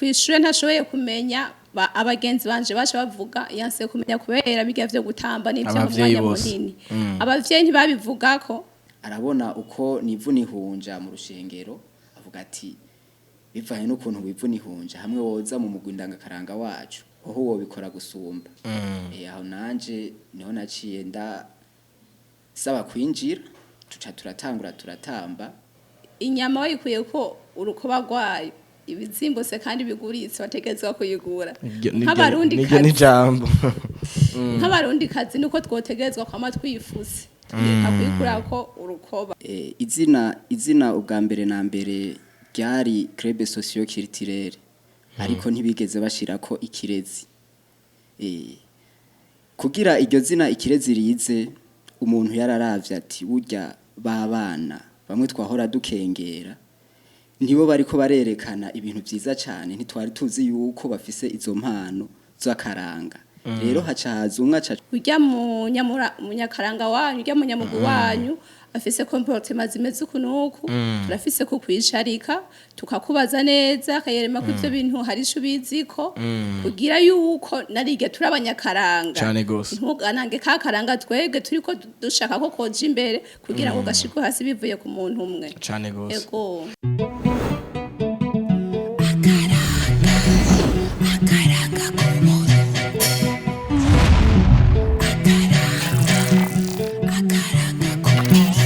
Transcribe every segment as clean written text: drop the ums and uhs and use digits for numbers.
Ku ishure ntashoboye kumenya, abagenzi banje baca bavuga yanse kumenya kubera bijya vyo gutamba n'ivyo mu Abavyeyi mwanya bose. munini. Abavyeyi ntibabivugako. Arabona uko nivuna ihunja mu rushengero, avuga ati: "Bivanye n'ukuntu wivuna ihunja, hamwe woza mu mugwi ndangakaranga wacu, hoho wobikora gusumba." Aho nanje niho naciye nda saba kwinjira, tuca turatangura turatamba. Inyama wayikuye ko urukoba rwayo ibizimbutse kandi biguritse, bategerezwa kuyigura. Nk'abarundi Niryo n'ijambo. Nk'abarundi kazi nuko twotegerezwa kwama twifuse, tukareka kuyikurako urukoba. Izina ubwa mbere na mbere ryari Club Socio Culturel, ariko ntibigeze bashirako Ikirezi. Kugira iryo zina Ikirezi rize, umuntu yararavye ati: "Burya babana bamwe twahora dukengera nibo bariko barerekana ibintu vyiza cane, ntitwari tuzi yuko bafise izo mpano z'akaranga." Rero haca haza umwe aca Urya munyakaranga wanyu, urya munyamugwi wanyu afise comportement zimeze uku nuku, turafise kukwicarika tukakubaza neza, akayerema ko ivyo bintu hari ico ubiziko, kugira yuko narige turi abanyakaranga. Cane gose. Ntuganange ka karanga twebwe turiko dushaka ko koja imbere kugira ngo gashikwe hasi bivuye ku muntu umwe. Cane gose. Ego. Akaranga k'Uburundi. Akaranga k'Uburundi.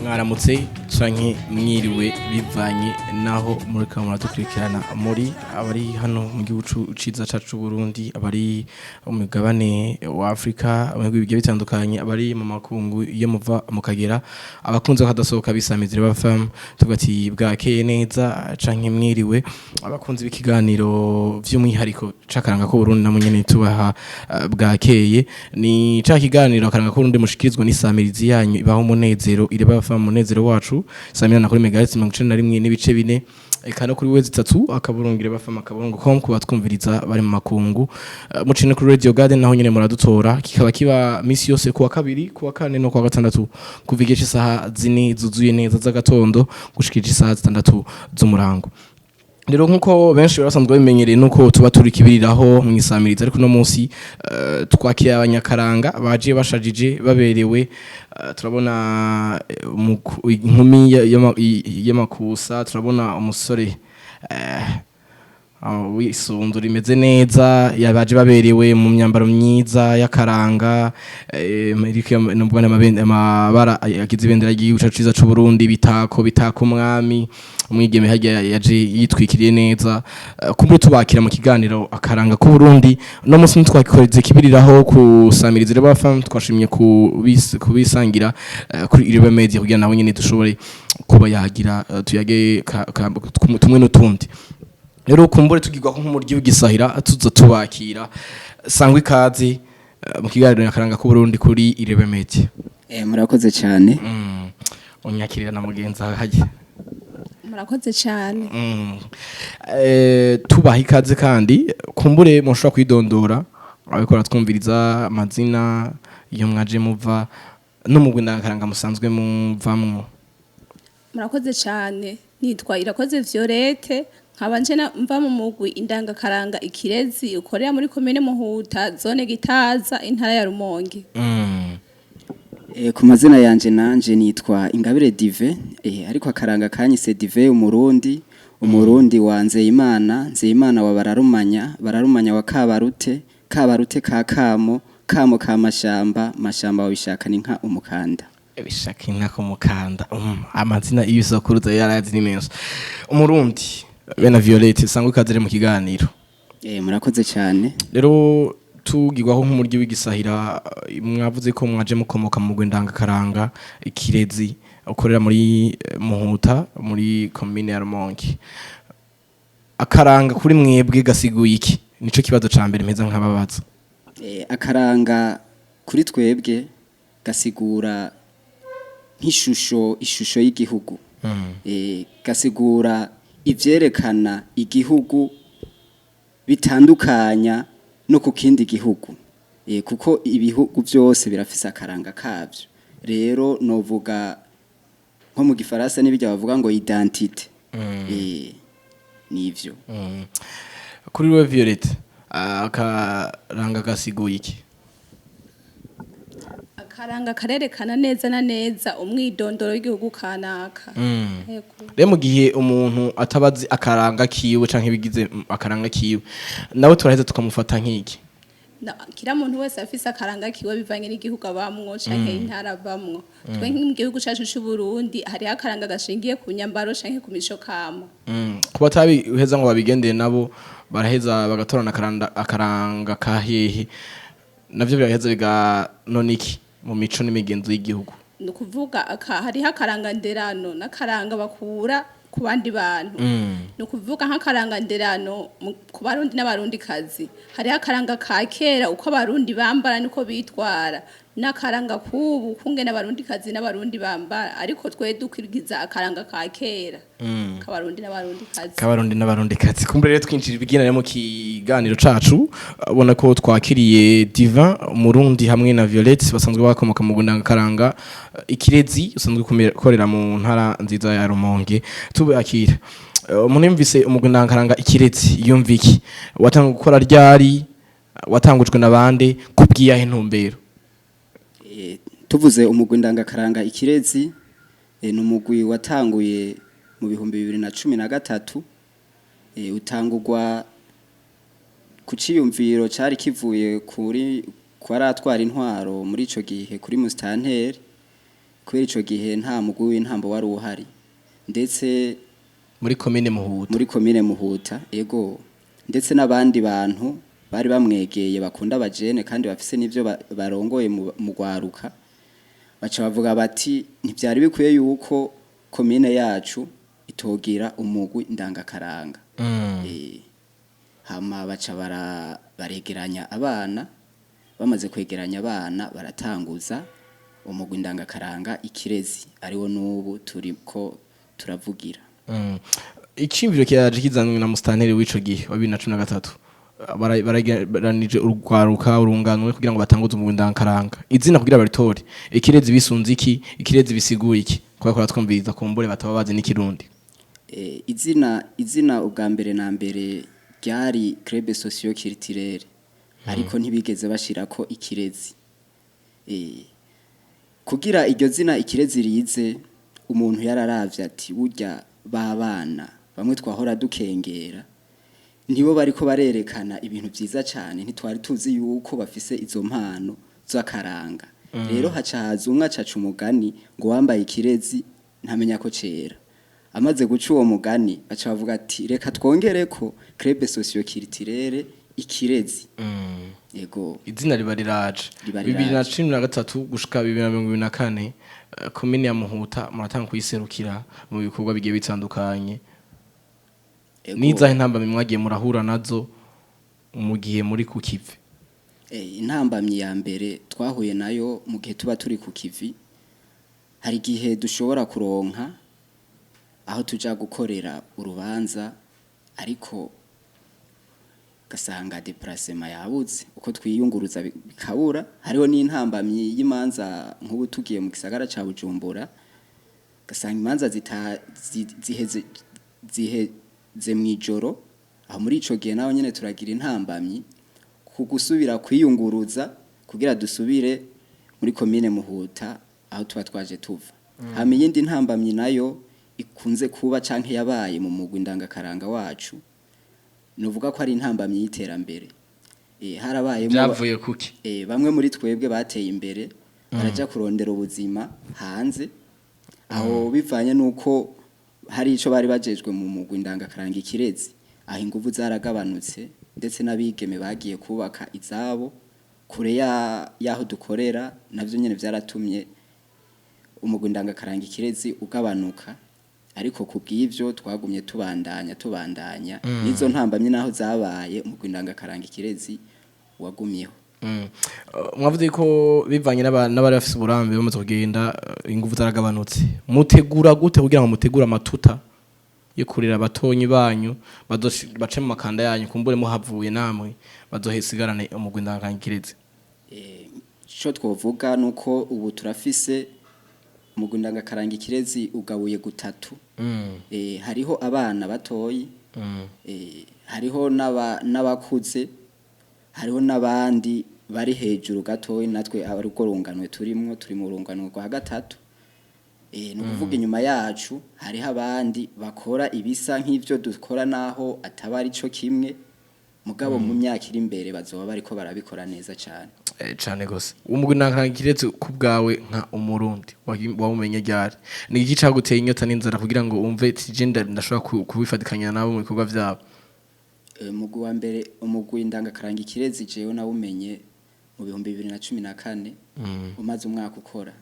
Mwaramutse canke mwiriwe, bivanye naho muri kamwe muradukurikirana muri, abari hano mu gihugu ciza cacu c'u Burundi, abari mu mugabane wa Afrika, mu bihugu bigiye bitandukanye, abari mu makungu iyo muva mukagera, abakunze kadasohoka bisamizire bafam, tuvuga ati bwakeye neza canke mwiriwe. Abakunzi b'ikiganiro vy'umwihariko c'akaranga ko Burundi namwe nyene tubaha bwakeye. Ni ca kiganiro Akaranga ko Burundi mushikirizwa n'isamirizi yanyu ibaho umunezero, ireba bafam umunezero wacu, samira kuri megahertz 91.4, eka no kuri www.ireba.com kuba twumviriza bari mu makungu. Mucine kuri Radio Garden naho nyene muradutora. Kikaba kiba misi yose kuwa kabiri, kuwa kane no kuwa gatandatu, kuva igihe c'isaha 4 zuzuye neza z'agatondo gushika isaha 6 z'umurango. Rero nkuko benshi barasanzwe babimenyereye, nuko tuba turi kibiriraho mwisamiriza, ariko no munsi twakira abanyakaranga baje bashajije baberewe. Turabona inkumi y'amakusa, turabona umusore wisunzu rimeze neza, yabaje baberewe mu myambaro myiza y'akaranga, iriko nubwo amabara agize ibendera ry'igihugu cacu ciza c'u Burundi, bitako umwami, umwigeme harya yaje yitwikiriye neza. Kumbure tubakira mu kiganiro Akaranga k'u Burundi. No munsi ntitwakikoreze kibiriraho kusamiriza rero bafam, twashimye kubisangira kuri Irebe Media kugira nabo nyene dushobore kuba yagira tuyage tumwe n'utundi. Rero kumbure tugirwa nk'umuryi w'igisahira tuza tubakira, sangwa ikaze mu kiganiro Akaranga k'u Burundi kuri Irebe Media. Murakoze cyane. Unyakirira na mugenzi hajye. Murakoze cyane. Tubaha ikaze kandi kumbure mushobora kwidondora, abikora twumviriza amazina, iyo mwaje muva, n'umugwi ndangakaranga musanzwe muvamwo. Murakoze cyane. Nitwa Irakoze Violette, nkaba nje mva mu mugwi indangakaranga Ikirezi ukorera muri komine Muhuta, zone Gitaza, intara ya Rumonge. Ku mazina yanje, nanje nitwa Ingabire Dive, ariko akaranga kanyise Dive Umurundi, Umurundi wa Nzeyimana, Nzeyimana wa Bararumanya, Bararumanya wa Kabarute, Kabarute ka Kamo, Kamo ka Mashamba, Mashamba wa Bishaka ni nka umukanda. Bishaka inka ku mukanda. Amazina y'ibisokuruza yarazi ni menshi. Umurundi bena Violette, sangwa ikaze rero mu kiganiro. Murakoze cyane. Rero tugirwaho nk'umuryi w'igisahira, mwavuze ko mwaje mukomoka mu mugwi ndangakaranga Ikirezi ukorera muri Muhuta, muri komine ya Rumonge. Akaranga kuri mwebwe gasiguye iki? Nico kibazo ca mbere mpeza nkababaza. Akaranga kuri twebwe gasigura nk'ishusho, ishusho y'igihugu. Gasigura ivyerekana igihugu, bitandukanya no ku kindi gihugu, kuko ibihugu byose birafise akaranga kavyo. Rero novuga nko mu gifaransa n'ibijya bavuga ngo identité. Nivyo. Kuri we Violette, akaranga gasiguye iki? Akaranga karerekana neza na neza umwidondoro w'igihugu kanaka. Yego. Rero mu gihe umuntu atabazi akaranga kiwe canke ibigize akaranga kiwe, nawe turaheza tukamufata nk'iki? Kila muntu wese afise akaranga kiwe bivanye n'igihugu abamwo canke intara abamwo. Twe nk'igihugu gihugu cacu c'u Burundi, hariho akaranga gashingiye ku nyambaro canke ku mico kama. Ku batabiheza ngo babigendere, nabo baraheza bagatorana akaranga ka hehe? Navyo biraheza biganona iki mu mico n'imigenzo y'igihugu? Ni ukuvuga hariho akaranga nderano n'akaranga bakura ku bandi bantu. Ni ukuvuga nk'akaranga nderano ku Barundi n'Abarundi kazi, hariho akaranga ka kera, uko Abarundi bambara niko bitwara, n'akaranga k'ubu kungene Abarundi kazi n'Abarundi bambara, ariko twe dukurikiza akaranga ka kera k'Abarundi n'Abarundi kazi. Kabarundi n'Abarundi kazi. Kumbe rero twinjira ibiganiro mu kiganiro cacu, ubona ko twakiriye Divin Umurundi hamwe na Violette, basanzwe bakomoka mu Karanga Ikirezi, usanzwe ukorera mu ntara nziza ya Rumonge. Tubakira. Umuntu yumvise umugwi Ndangakaranga Ikirezi yumva iki? Watanga gukora ryari? Watangujwe na bande? Kubwiyahe intumbero? Tuvuze umugwi ndangakaranga Ikirezi, ni umugwi watanguye mu 2013, utangurwa ku ciyumviro cari kivuye kuri kwaratwara intwaro muri ico gihe, kuri musitanteri. Kubera ico gihe nta mugwi w'intambo wari uhari, ndetse muri komine Muhuta. Muri komine Muhuta, ego. Ndetse n'abandi bantu bari bamwegeye bakunda abajene kandi bafise n'ivyo barongoye mu rwaruka, baca bavuga bati ntivyari bikwiye yuko komine yacu itogira umugwi ndangakaranga. Hama baca baregeranya abana. Bamaze kwegeranya abana, baratanguza umugwi ndangakaranga Ikirezi, ariwo n'ubu turiko turavugira. Iciyumviro kiraje kizanwe na musitanteri w'ico gihe wa 2013. Barageranije urwaruka, urunganwe, kugira ngo batanguze umugwi ndangakaranga. Izina kugira baritore Ikirezi bisunze iki? Ikirezi bisiguye iki? Kubera ko twumviriza kumbure bataba bazi n'ikirundi. Izina ubwa mbere na mbere ryari Club Socio Culturel, ariko ntibigeze bashirako Ikirezi. Kugira iryo zina Ikirezi rize, umuntu yararavye ati burya babana bamwe twahora dukengera nibo bariko barerekana ibintu vyiza cane, ntitwari tuzi yuko bafise izo mpano z'akaranga. Rero haca haza umwe acaca umugani ngo wambaye ikirezi ntamenya ko cera. Amaze guca uwo mugani, baca bavuga ati reka twongere ko Club Socio Culturel Ikirezi. Yego. Izina riba riraje. Riba riraje. 2013 gushika 2024, komine ya Muhuta muratanga kuyiserukira mu bikorwa bigiye bitandukanye. Ego. Nizahe intambamyi mwagiye murahura nazo mu gihe muri ku kivi? Intambamyi ya mbere twahuye nayo mu gihe tuba turi ku kivi, hari igihe dushobora kuronka aho tuja gukorera urubanza, ariko gasanga déplacement yabuze, uko twiyunguruza bikabura. Hariho n'intambamyi y'imanza, nk'ubu tugiye mu gisagara ca Bujumbura, gasanga imanza ziheze mw'ijoro. Aho muri ico gihe naho nyene turagira intambamyi ku gusubira kwiyunguruza kugira dusubire muri komine Muhuta aho tuba twaje tuva. Hama iyindi ntambamyi nayo ikunze kuba canke yabaye mu mugwi ndangakaranga wacu, nuvuga ko ari intambamyi y'iterambere. Harabayemo Byavuye kuki? Bamwe muri twebwe bateye imbere, baraja kurondera ubuzima hanze. Aho bivanye nuko hari ico bari bajejwe mu mugwi ndangakaranga Ikirezi, aho inguvu zaragabanutse, ndetse n'abigeme bagiye kubaka izabo kure yaho dukorera. Navyo nyene vyaratumye umugwi ndangakaranga Ikirezi ugabanuka. Ariko kubw'ivyo twagumye tubandanya, tubandanya. N'izo ntambamyi naho zabaye, umugwi ndangakaranga Ikirezi wagumyeho. Mwavuze ko bivanye n'abari bafise uburambe bamaze kugenda, inguvu zaragabanutse. Mutegura gute kugira ngo mutegure amatuta yo kurera abatonyi banyu bace mu makanda yanyu, kumbure muhavuye namwe bazohesigarane umugwi ndangakaranga Ikirezi? Ico twovuga nuko ubu turafise umugwi ndangakaranga Ikirezi ugabuye gutatu. Hariho abana batoyi. Hariho n'abakuze, hariho n'abandi bari hejuru gatoyi, natwe ari urwo runganwe turimwo, turi mu rungano rwa gatatu. Ni ukuvuga inyuma yacu hariho abandi bakora ibisa nk'ivyo dukora, naho ataba ari co kimwe, mugabo mu myaka iri imbere bazoba bariko barabikora neza cane. Cane gose. Umugwi ndangakaranga Ikirezi ku bwawe nka Umurundi wawumenye ryari? Ni iki caguteye inyota n'inzara kugira ngo wumve ati je ndashobora kubifatikanya nabo mu bikorwa vyabo? Umugwi wa mbere, umugwi ndangakaranga Ikirezi, jewe nawumenye mu 2014, umaze umwaka ukora.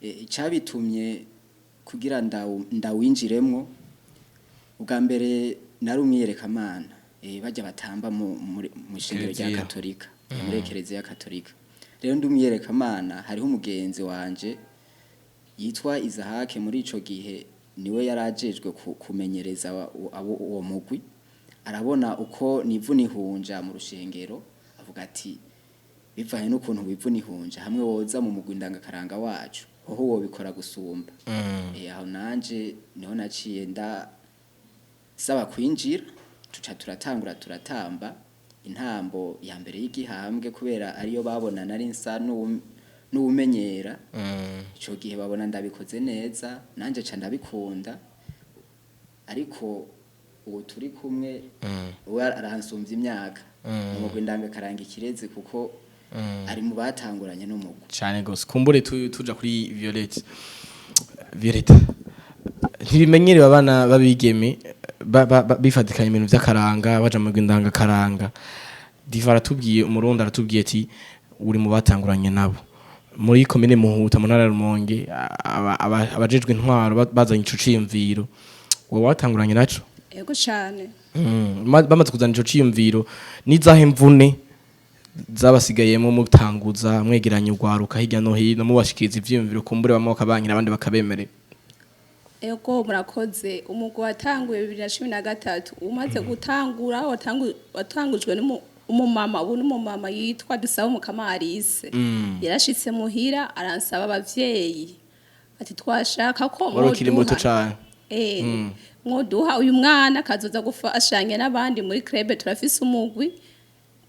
Icabitumye kugira ndawinjiremwo, ubwa mbere nari umwiyerekamana, bajya batamba mu ishengero rya Kiliziya. Katolika, muri Ekereziya Katolika. Rero ndi umwiyerekamana, hariho umugenzi wanje yitwa Izahake, muri ico gihe niwe yarajejwe kumenyereza uwo mugwi. Arabona uko nivuna ihunja mu rushengero, avuga ati: "Bivanye n'ukuntu wivuna ihunja, hamwe woza mu mugwi ndangakaranga wacu hoho wobikora gusumba." Aho nanje niho naciye nda saba kwinjira, tuca turatangura turatamba intambo ya mbere y'igihambwe, kubera ariyo babona nari nsa n'uwumenyera. Ico gihe babona ndabikoze neza, nanje ca ndabikunda. Ariko ubu turi kumwe, uwe aransumvya imyaka mu mugwi ndangakaranga Ikirezi, kuko ari mu batanguranye n'umugwi. Cane gose. Kumbure tuja kuri Violette. Violette, ntibimenyerewe abana babigeme bifatikanya ibintu vy'akaranga, baja mu ndangakaranga. Diva aratubwiye, Umurundi aratubwiye ati uri mu batanguranye nabo muri komine Muhuta, mu ntara ya Rumonge. Abajejwe intwaro bazanye ico ciyumviro, wowe watanguranye naco? Ego cane. Bamaze kuzana ico ciyumviro, n'izahe mvune zabasigayemo mutanguza, mwegeranya urwaruka hirya no hino, mubashikiriza ivyiyumviro, kumbure bamwe bakabankira, abandi bakabemerera? Ego, murakoze. Umugwi watanguye 2013. Umaze gutangura, watangujwe n'umumama, ubu n'umumama yitwa Dusaba Mukama Alice. Yarashitse muhira, aransaba abavyeyi ati: "Twashaka ko Wari ukiri muto mwoduha cane. Mwoduha uyu mwana kazoza gufashanya n'abandi muri club. Turafise umugwi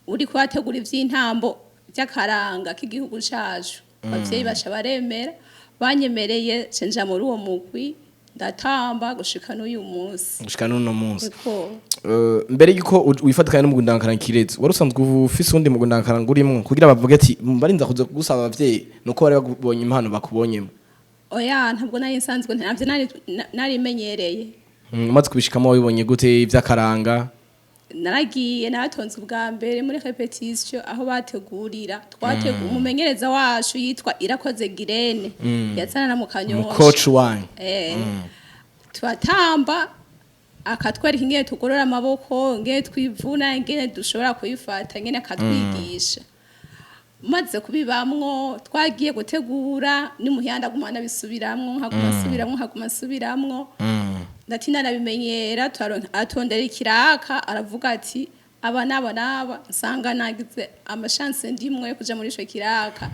uri kubategura ivy'intambo by'akaranga k'igihugu cacu." Abavyeyi basha baremera. Banyemereye, cenja muri uwo mugwi, ndatamba gushika n'uyu munsi. Gushika n'uno munsi. Eko. Mbere yuko wifatikanya n'umugwi ndangakaranga Ikirezi, wari usanzwe ufise uwundi mugwi ndangakaranga urimwo, kugira bavuge ati barinza kuza gusaba abavyeyi nuko bari bakubonye impano bakubonyemo? Oya, ntabwo nari nsanzwe, ntabyo nari menyereye. Umaze kubishikamo wabibonye gute ivy'akaranga? Naragiye, naratonze ubwa mbere muri répétition aho bategurira. Twategura, umumenyereza wacu yitwa Irakoze Girene, yazana na mu Kanyosha. Umukoci wanyu. Turatamba, akatwereka ingene tugorora amaboko, ingene twivuna, ingene dushobora kuyifata, ingene akatwigisha. Maze kubibamwo, twagiye gutegura n'imuhanda, aguma anabisubiramwo, nkaguma asubiramwo, nkaguma asubiramwo, ndatinda ndabimenyera. Atondera ikiraka, aravuga ati aba n'aba n'aba, nsanga nagize amashanse ndimwe yo kuja muri ico kiraka.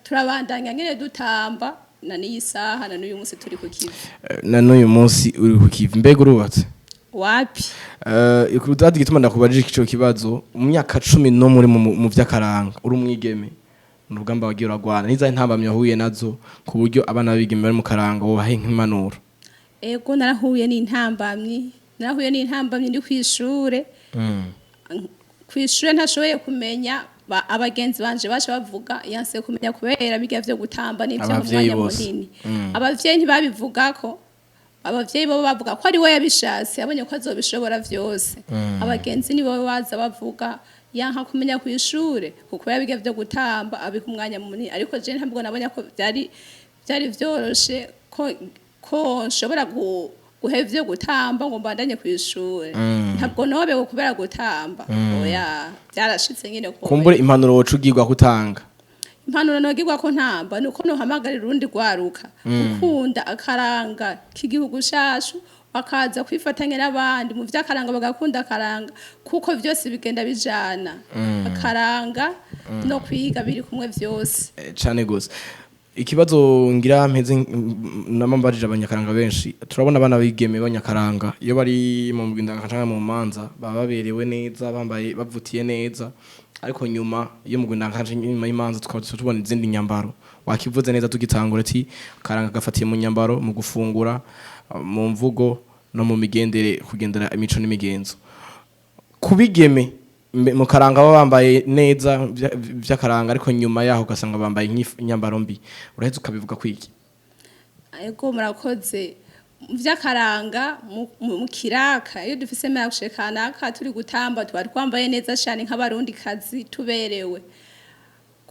Turabandanya nyene dutamba, na n'iyi saha, na n'uyu munsi turi ku kivi. Na n'uyu munsi uri ku kivi. Mbega urubatse? Wapi. Utazi igituma ndakubajije ico kibazo: mu myaka 11 uri mu vy'akaranga, uri umwigeme, mu rugamba wagiye uragwana, n'izahe ntambamyi wahuye nazo, ku buryo abana b'abigeme bari mu karanga wobahe nk'impanuro? Ego, narahuye n'intambamyi. Narahuye n'intambamyi ndi kw'ishure. Kw'ishure ntashoboye kumenya, abagenzi banje baje bavuga yanse kumenya kubera bijya vyo gutamba n'ivyo mu Abavyeyi mwanya bose. munini. Abavyeyi ntibabivugako. Abavyeyi bo bavuga ko ari we yabishatse, yabonye ko azobishobora vyose. Abagenzi nibo baza bavuga yanka kumenya kw'ishure kuko yabiga vyo gutamba abiha umwanya munini. Ariko je ntabwo nabonye ko byari vyoroshe ko nshobora guheva ivyo gutamba ngo mbandanye kw'ishure. Ntabwo nobewe kubera gutamba, oya, byarashitse nyine ko. Kumbure impanuro woca ugirwa kutanga? Impanuro nogirwa ko ntamba nuko nohamagarira urundi rwaruka gukunda akaranga k'igihugu cacu, bakaza kwifatanya n'abandi mu vy'akaranga, bagakunda akaranga, kuko vyose bigenda bijana. Akaranga no kwiga biri kumwe vyose. Cane gose. Ikibazo ngira mpeze namambajije abanyakaranga benshi, turabona abana bigeme b'abanyakaranga iyo bari mu mugwindanga canke mu manza baba baberewe neza, bambaye bavutiye neza, ariko nyuma iyo mu mugwindanga canke nyuma y'imanza tukaba tubona izindi nyambaro. Wakivuze neza tugitangura ati akaranga gafatiye mu nyambaro, mu gufungura, mu mvugo no mu migendere, kugendera imico n'imigenzo. Kubigeme mu karanga baba bambaye neza vy'akaranga, ariko nyuma yaho ugasanga bambaye nk'inyambaro mbi. Uraheza ukabivuga kwiki? Ego, murakoze. Mu vy'akaranga, mu kiraka, iyo dufise marché kanaka turi gutamba, tuba twambaye neza cyane nk'abarundi kazi, tuberewe.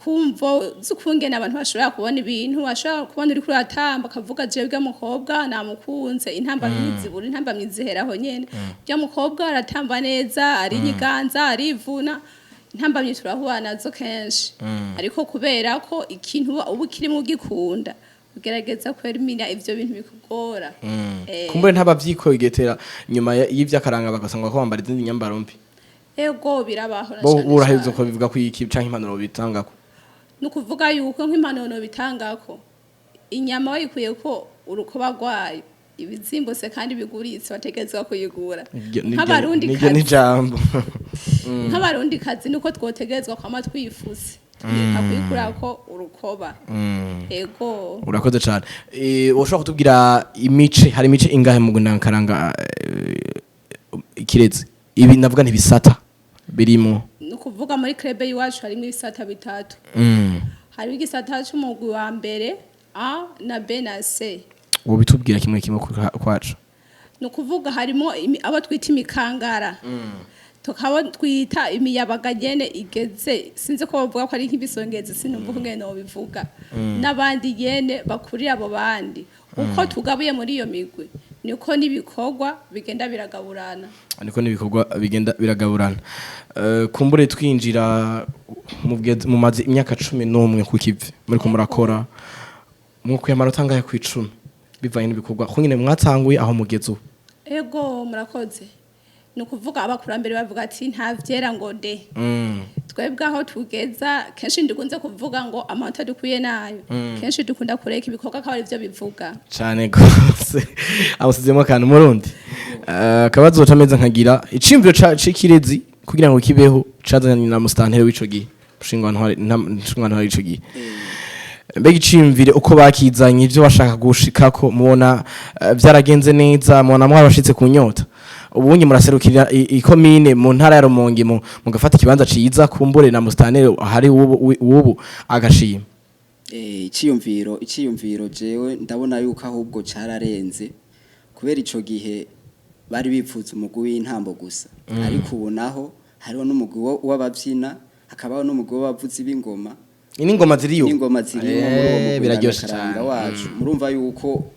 Kumvo z'ukungene abantu bashobora kubona ibintu, bashobora kubona uriko uratamba akavuga: "Jewe urya mukobwa namukunze." Intambamyi zibura, intambamyi ziheraho nyene. Urya mukobwa aratamba neza, arinyiganza, arivuna. Intambamyi turahura nazo kenshi, ariko kubera ko ikintu uba ukirimo ugikunda, ugerageza kwerimina ivyo bintu bikugora. Kumbure ntabavyikwegетera nyuma y'ivy'akaranga bagasanga ko bambara izindi nyambaro mbi. Ego, birabaho na Bo cane uraheza cane. ukabivuga kwiki canke impanuro bitangako? Ni ukuvuga yuko nk'impanuro bitangako, inyama wayikuye ko urukoba rwayo ibizimbutse kandi biguritse, bategerezwa kuyigura. Nk'abarundi Niryo kazi, n'ijambo. nk'abarundi kazi, nuko twotegerezwa kwama twifuse, tukareka kuyikurako urukoba. Ego. Urakoze cane. Ushobora kutubwira imice, hari imice ingahe mu karanga ikirezi? Ibi navuga ntibisata birimo. Ni ukuvuga muri club y'iwacu harimo ibisata bitatu. Hariho igisata c'umugwi wa mbere, A na B na C. Wobitubwira kimwe kimwe kwacu? Ni ukuvuga harimo abo twita imikangara, tukaba twita imiyabaga nyene igeze, sinzi ko bavuga ko ari nk'ibisongezi, sinumva uko ngene nobivuga, n'abandi nyene bakurira abo bandi. Uko tugabuye muri iyo migwi, niko n'ibikorwa bigenda biragaburana. Niko n'ibikorwa bigenda biragaburana. Kumbure twinjira mumaze imyaka 11 ku kivi muriko murakora, mwokuye amanota angahe ku 10 bivanye n'ibikorwa ko nyine mwatanguye aho mugeze ubu? Ego, murakoze. Ni ukuvuga abakurambere bavuga ati: "Nta vyera ngo de." Twebwe aho tugeza, kenshi dukunze kuvuga ngo amanota dukwiye nayo, kenshi dukunda kureka ibikorwa akaba arivyo bivuga. Cane gose, amusizemo akantu murundi. Akabazo cameze nkagira iciyumviro c'ikirezi kugira ngo kibeho cazanye na mustanteri w'ico gihe, Mushingwantwari w'ico gihe. Mbega iciyumvire uko bakizanye, ivyo bashaka gushikako, mubona vyaragenze neza? Mubona mwabashitse ku nyota? Ubunye muraserukira ikomine mu ntara ya Rumonge, mugafata ikibanza ciza, kumbure na mustanteri hari ubu agashima. Iciyumviro jewe ndabona yuko ahubwo cararenze, kubera ico gihe bari bipfuza umugwi w'intambo gusa, ariko ubu naho hariho n'umugwi w'abavyina, hakabaho n'umugwi w'abavuzi b'ingoma. N'ingoma ziriyo. N'ingoma ziriyo muri uwo mugwi Biraryoshe ndangakaranga cane. wacu. Murumva yuko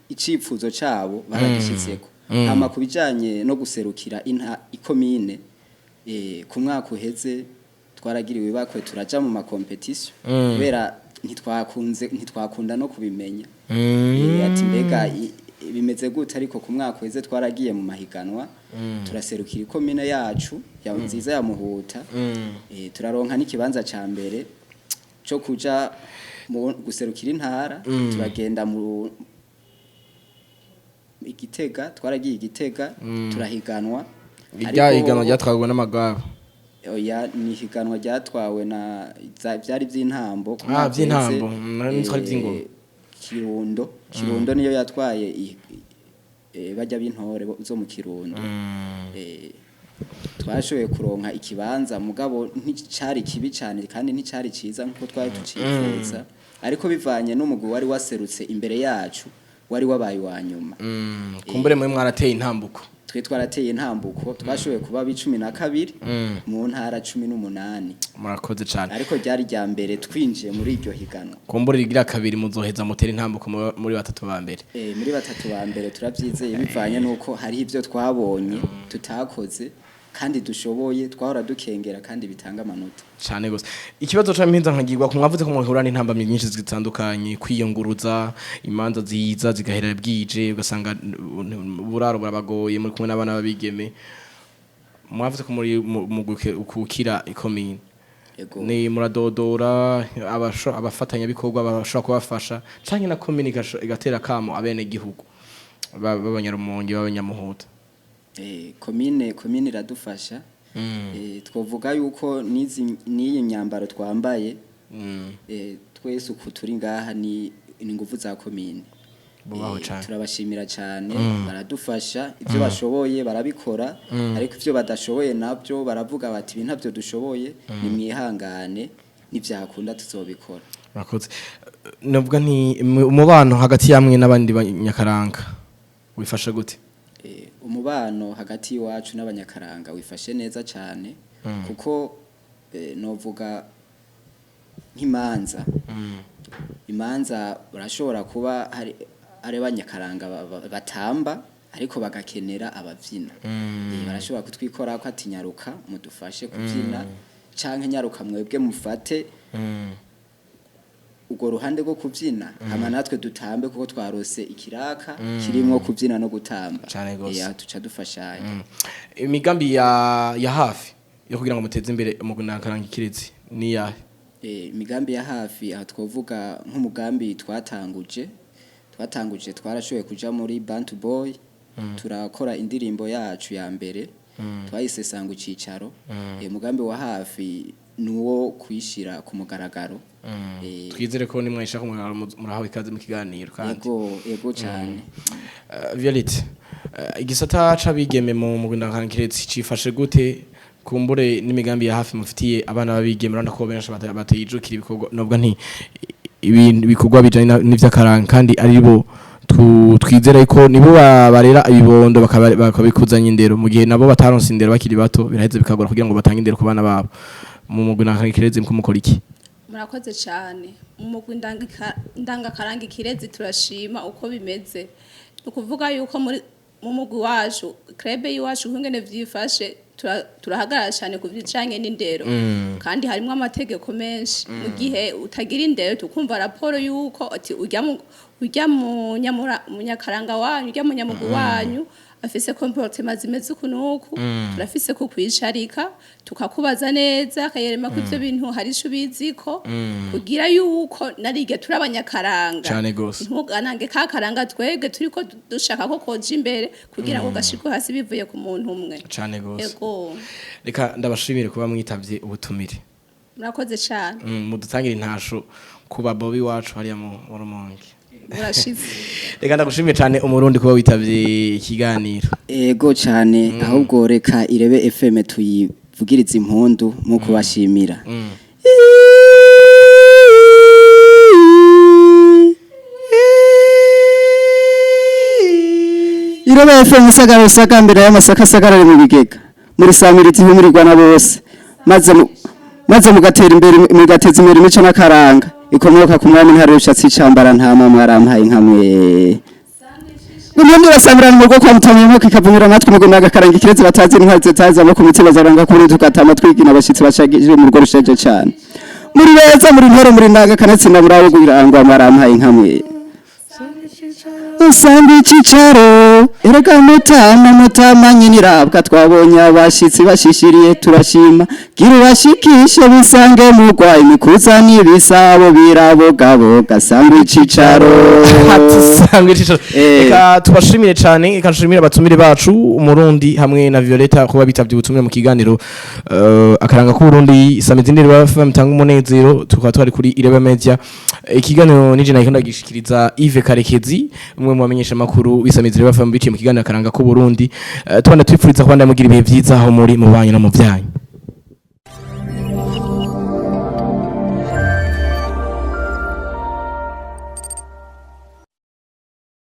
icifuzo cabo baragishitseko. Hama ku bijanye no guserukira inta ikomine, ku mwaka uheze twaragiriwe bakwe turaja mu ma compétitions, kubera ntitwakunda no kubimenya. Ati mbega bimeze gute? Ariko ku mwaka uheze twaragiye mu mahiganwa, turaserukira ikomine yacu ya nziza ya Muhuta. Turaronka n'ikibanza ca mbere co kuja mu guserukira intara. Turagenda mu Igitega, twaragiye Igitega, turahiganwa. Irya higanwa ryatwawe n'amagare? Oya, ni higanwa ryatwawe na vyari vy'intambo ku Ah, mwaka vy'intambo. uheze. Nari nzi ko ari ivy'ingoma. Kirundo niyo yatwaye, bajya b'intore zo mu Kirundo. Twashoboye kuronka ikibanza, mugabo nticari kibi cyane kandi nticari ciza nkuko twari tucifuza, ariko bivanye n'umugwi wari waserutse imbere yacu wari wabaye wa nyuma. Kumbure mwe mwarateye intambuko. Twe twarateye intambuko, twashoboye kuba 12 mu ntara 18. Murakoze cyane. Ariko ryari rya mbere twinjiye muri iryo higanwa. Kumbure rigira kabiri muzoheza mutera intambuko muri batatu ba mbere. Muri batatu ba mbere turabyizeye, bivanye n'uko hariho ibyo twabonye tutakoze kandi dushoboye, twahora dukengera kandi bitanga amanota. Cyane gose. Ikibazo ca mpinza nkagirwa ku mwavuze ko muhura n'intambamyi nyinshi zitandukanye, kwiyunguruza, imanza ziza zigahera bwije, ugasanga uburaro burabagoye, muri kumwe n'abana babigeme. Mwavuze ko muri mu gukira ikomine. Ego. Ni muradodora abafatanyabikorwa bashobora kubafasha canke na komine igatera kamo abene gihugu b'abanyarumonge, b'abanyamuhuta? Komine iradufasha. Twovuga yuko n'iyi myambaro twambaye, twese uku turi ngaha ni inguvu za komine. Bubaho cane. Turabashimira cyane, baradufasha ibyo bashoboye barabikora, ariko ibyo badashoboye nabyo baravuga bati: "Ibi ntabyo dushoboye, nimwihangane, nibyakunda tuzobikora." Murakoze. Navuga nti umubano hagati yamwe n'abandi banyakaranga wifashe gute? Umubano hagati y'iwacu n'abanyakaranga wifashe neza cyane, kuko novuga nk'imanza, imanza barashobora kuba hari ari abanyakaranga batamba ariko bagakenera abavyina. Barashobora kutwikora ko ati: "Nyaruka mudufashe kubyina," canke: "Nyaruka mwebwe mufate urwo ruhande rwo kubyina, hama natwe dutambe, kuko twarose ikiraka kirimwo kubyina no gutamba." Cane gose. Aho tuca dufashanya. Imigambi ya hafi yo kugira ngo muteze imbere umuganakarango ikirezi ni yahe? Imigambi ya hafi, aha twovuga nk'umugambi twatanguje, twarashoboye kuja muri Bantu Boy, turakora indirimbo yacu ya mbere, twayise Sanga Icicaro. Umugambi wa hafi ni uwo kuyishira ku mugaragaro. Twizere ko nimwayishaka murahawe ikaze mu kiganiro kandi. Ego cyane. Violette, igisata c'abigeme mu muganakarango ikirezi cifashe gute? Kumbure n'imigambi ya hafi mufitiye abana b'abigeme, urabona ko benshi batayijukira ibikorwa, nubwo nti ibintu bikorwa bijanye n'ivy'akaranga, kandi ari bo twizere ko nibo barera ibibondo bakabikuzanya indero. Mu gihe nabo bataronse indero bakiri bato, biraheze bikagora kugira ngo batange indero ku bana babo. Mu mugwi kirezi mukora iki? Murakoze cyane. Mu mugwi ndangakaranga ikirezi turashima uko bimeze. Ni ukuvuga yuko muri mu mugwi wacu, club y'iwacu, nk'ingene vyifashe, turahagarara cyane ku bijanye n'indero, kandi harimo amategeko menshi. Mu gihe utagira indero, tukumva raporo yuko ati ujya mu munyakaranga wanyu, ujya mu nyamugwi wanyu afise comportement zimeze uku n'uku, turafise kukwicarika tukakubaza neza akayerema ko ivyo bintu hari ico ubiziko, kugira yuko narige turi abanyakaranga. Cane gose. Ntuganange ka karanga twebwe turiko dushaka ko koja imbere kugira ngo gashikwe hasi bivuye ku muntu umwe. Cane gose. Ego. Reka ndabashimire kuba mwitavye ubutumire. Murakoze cane. Mudutangire intasho kuba bobi wacu hariya mu Rumonge. Murashize. Reka ndagushimiye cane umurundi kuba witavye ikiganiro. Ego cyane. Ahubwo reka Irebe FM tuyivugirize impundu mu kubashimira. Irebe FM, isagara usagambira y'amasaka asagarare mu bigega, muri samirizi ihumurirwa na bose, maze mugatera imbere, mugateza imbere imico n'akaranga ikomoka ku mwami Ntare Rushatsi icambara ntama. Mwarampaye nkamwe Umundi basamirana mu bwoko mutamye nko kikavumira natwe mu gomba gakaranga ikirezi batazi intwari zitazi amako umutima zaranga kuri tukatama twigina abashitsi bashagije mu rugo rushaje cyane. Muri beza, muri ntore, muri ndanga kanatsinda, muri abo birangwa. Mwarampaye nkamwe usanga icicaro. Erega mutama, mutama nyinirabwa, twabonye abashitsi bashishiriye, turashima. Gira ubashikishe bisange mugwayi mikuza n'ibisabo birabogaboga. Sanga icicaro. Sangwe icicaro. Reka tubashimire cyane. Reka nshimire abatumire bacu, umurundi hamwe na Violeta, kuba bitavye ubutumire mu kiganiro akaranga k'Uburundi, Samizi Ndere FM tanga umunezero. Tukaba twari kuri Irebe Media. Ikiganiro nije nahiko ndagishikiriza Yves Karekezi, umwe mu bamenyesha makuru w'Isamizi Irebe FM, biciye mu kiganiro akaranga k'Uburundi. Tubanda twifuriza kubanda mugira ibihe vyiza aho muri mu banyu no mu vyanyu.